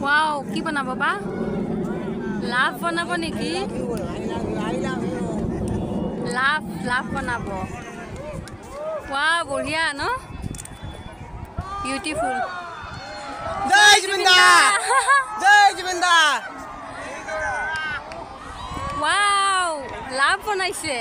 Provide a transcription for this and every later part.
Wow, কি বনাব বা? লাভ বনাব নেকি? লাভ লাভ বনাব। ৱাও, বঢ়িয়া ন? বিউটিফুল। জয় জুবিন দা, জয় জুবিন দা। ৱাও, লাভ বনাইছে।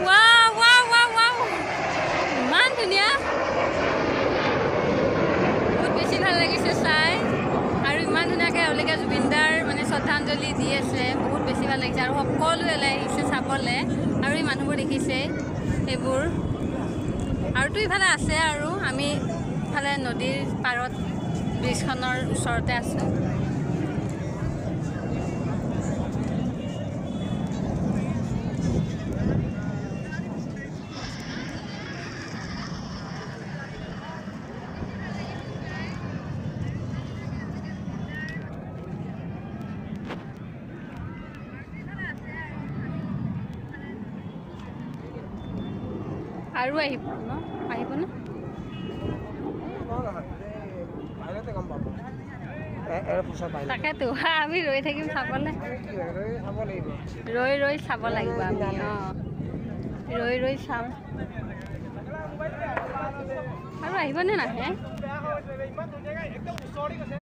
Wow, wow, wow, wow. ইমান ধুনীয়া, বহুত বেছি ভাল লাগিছে চাই। আৰু ইমান ধুনীয়াকৈ এওঁলোকে জুবিনদাৰ মানে শ্ৰদ্ধাঞ্জলি দি আছে, বহুত বেছি ভাল লাগিছে। আৰু সকলোৱে ওলাই আহিছে চাবলৈ। আৰু এই মানুহবোৰ দেখিছে এইবোৰ। আৰুতো ইফালে আছে, আৰু আমি ইফালে নদীৰ পাৰত ব্ৰিজখনৰ ওচৰতে আছোঁ। আৰু আহিব ন? আহিব ন? তাকেতো আমি ৰৈ থাকিম চাবলৈ, ৰৈ ৰৈ চাব লাগিব আমি। অঁ, ৰৈ ৰৈ চাম। আৰু আহিবনে নাহে?